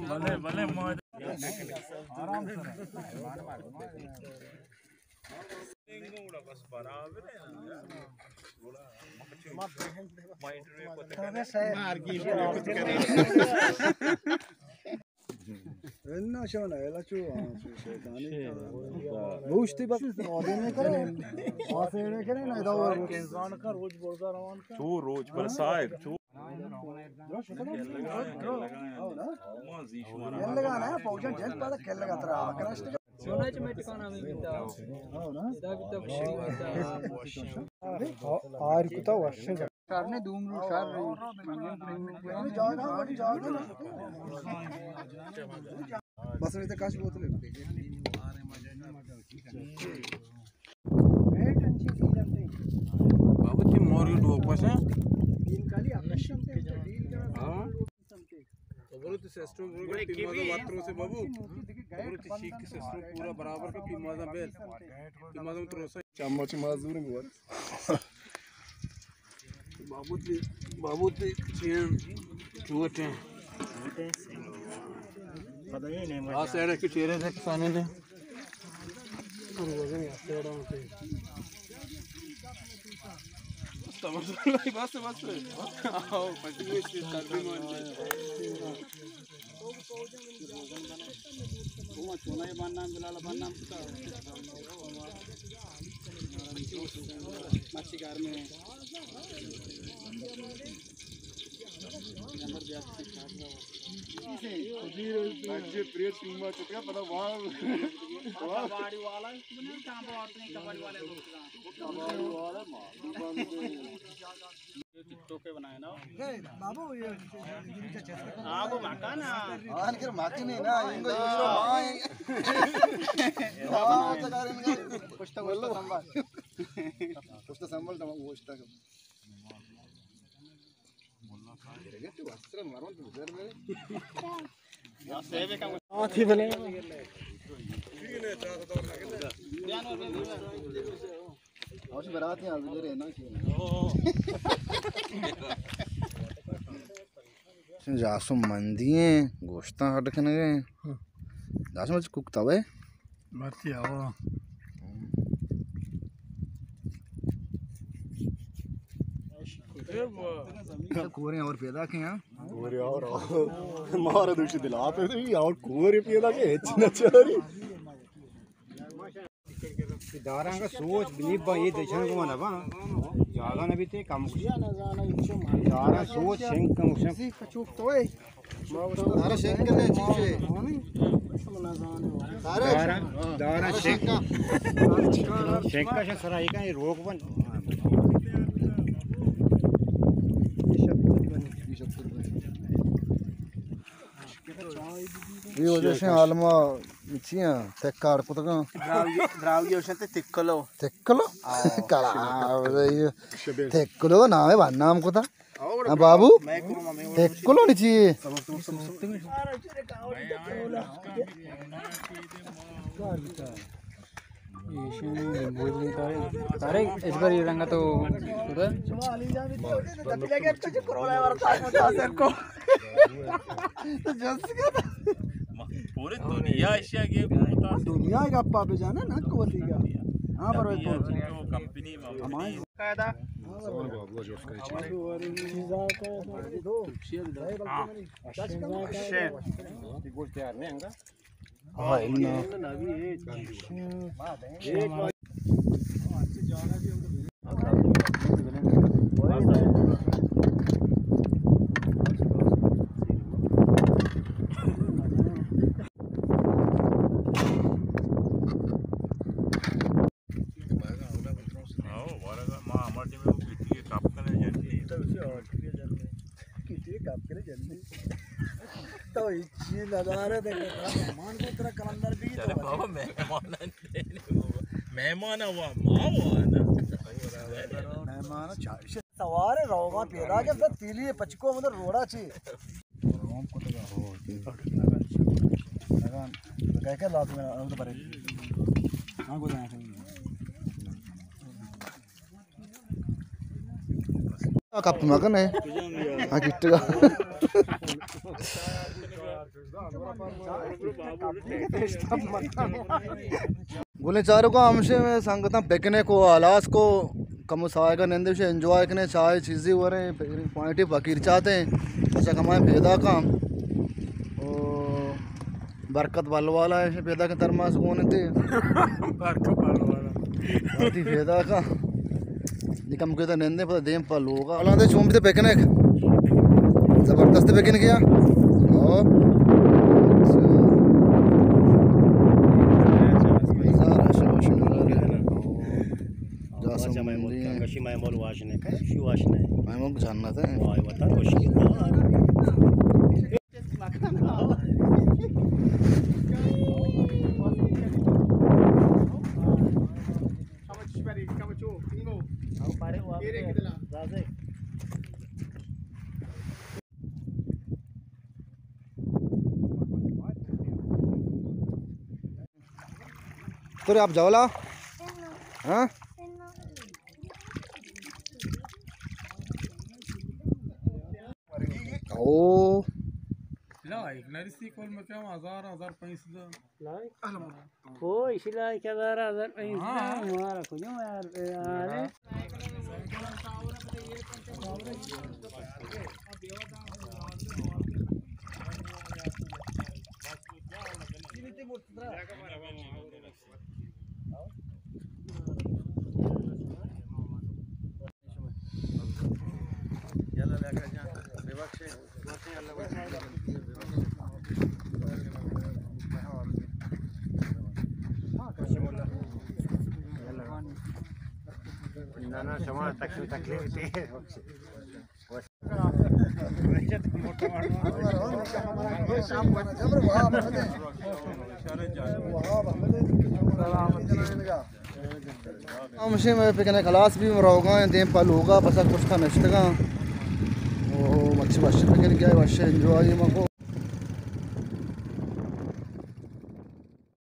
بلے، بلے، ما اناں شما نہ، الا چو، آ، چو شیطانی۔ گوشتی بس آدم نہ کرے۔ آسے نہ کرے، نہ دور۔ انسان کا روز بردار روان کا۔ چو روز پر صاحب، چو۔ کل لگا نا، پوجا جن پادا کل لگا ترا، کراشت۔ سونا چ میں ٹکانا میں بیتا۔ ادا بیتا، وشی بیتا۔ آر کتا وشی۔ شر نے دوم رو شر۔ بس میں تو کاش بوتل۔ بابو، تئی مور ڈوک پشا۔ ہاں۔ تو برو تو سسٹم برو، تین ماہ وقت رو سے بابو۔ برو تو چیک سسٹم پورا برابر کا، تین ماہ بیل۔ تین ماہ تو سے۔ چمچ معذور ہیں بابو۔ بابو تی، بابو تی چین چوٹ ہیں۔ آ سائیڈ کی چیرے سے کسانے نے۔ بس، بس۔ آؤ، پٹی میں سے سردی مان لے۔ وہ چونا یہ بننا، بلال بننا۔ مچھی گھر میں۔ ٹک ٹوک بنائے نا۔ بابو، یہ ہاں، وہ مکان ہے۔ آن کر مکان ہے نا، انگو یہ جو ماں ہے۔ ہاں، جگہ رہنے کا۔ پشتا، پشتا سنبھال۔ پشتا سنبھال، تمام پشتا۔ جاسم مندی ہیں، گوشتاں ہڈ کنگے ہیں۔ جاسم اچ کوک تاوے۔ مرچی آوا۔ کوریں اور پیدا کیں، ہاں؟ کوریں اور، اور۔ مارا دوشی دل آپ ہے، اور کوریں پیدا کے ہچ نہ چاری۔ داراں کا سوچ بنی با یہ دشن کو نہ با۔ جاگا نہ بیتے کم کچھ۔ داراں سوچ شنگ کم کچھ۔ کچوک تو ہے۔ دارا شنگ کرنے چیزے۔ دارا، دارا شنگ۔ شنگ کا شا سرا ایک روک بن۔ یہ وجہ سے عالمہ چیاں تک کار کتگاں۔ دراوی، دراوی اوشن تے تکلو۔ تکلو؟ آؤ۔ کلا، یہ تکلو نام ہے، بان نام کتا۔ ہاں بابو، تکلو نی چی؟ تارے اس بار یہ رنگا تو خدا۔ پوری دنیا ایشیا کے دنیا کا پاپے جانا نا کو سی کا۔ ہاں، پر تو کمپنی میں ہماری قاعدہ۔ ہاں، اناں۔ آؤ، ورگا ما ہما ٹیم ءَ کیتی کپ کنے جنتی۔ کیتی کپ کنے جنتی۔ تو اچی ندارے دیکھو، مہمان کو ترا کلندر بھی تو۔ ارے بابا، مہمان، مہمان ہوا، ما ہوا نا۔ مہمان چاش سوار روگا پیدا کے تیلی پچکو مدر روڑا چی۔ کہہ کہہ لازم ہے، ہم تو بھرے۔ ہاں، گزارا۔ کپ مکن ہے۔ ہاں، کٹگا۔ گلیں چاروکاں، ہمشے میں سنگتاں پکنک و ہلاس کو، کمو ساہگا نندے، انجوائے کنے، چائے چیزی وریں، پکنک پوائنٹی فقیر چاتے ہیں، اچھا کمائیں پیدا کام۔ او برکت بلوالا ہے، پیدا کن ترماس گون انتے۔ برکت بلوالا۔ وتی پیدا کن۔ نی کم کتا نندے پدا دیم پہ لوگا۔ حالاں دے چون بیتے پکنک؟ زبردست پکنک یا؟ او۔ نظارہ شما شنگارے۔ جاسم اچھا، مئے ملک مندی ہیں۔ کشی مئے ملک واش نہ کئے، شی واش نہ۔ مئے ملک جنت ہے۔ وای وطن خوشی۔ تو آپ جولا؟ ہاں؟ او۔ لائک نرسی کل میں کیا ہزار، ہزار پینسد۔ لائک؟ او، اسی لائک ہزار، ہزار پینسد۔ ہاں۔ ہمارا کجا یار، یار۔ نہ، نہ، شما تک-، تکلیف دے۔ ہمشی میں پکنک ہلاس بی، روگا ہیں دیم پہ لوگا، بسا کشتا نشتگا۔ او، مچی وش پکنک کیا، وش انجوائے مکو۔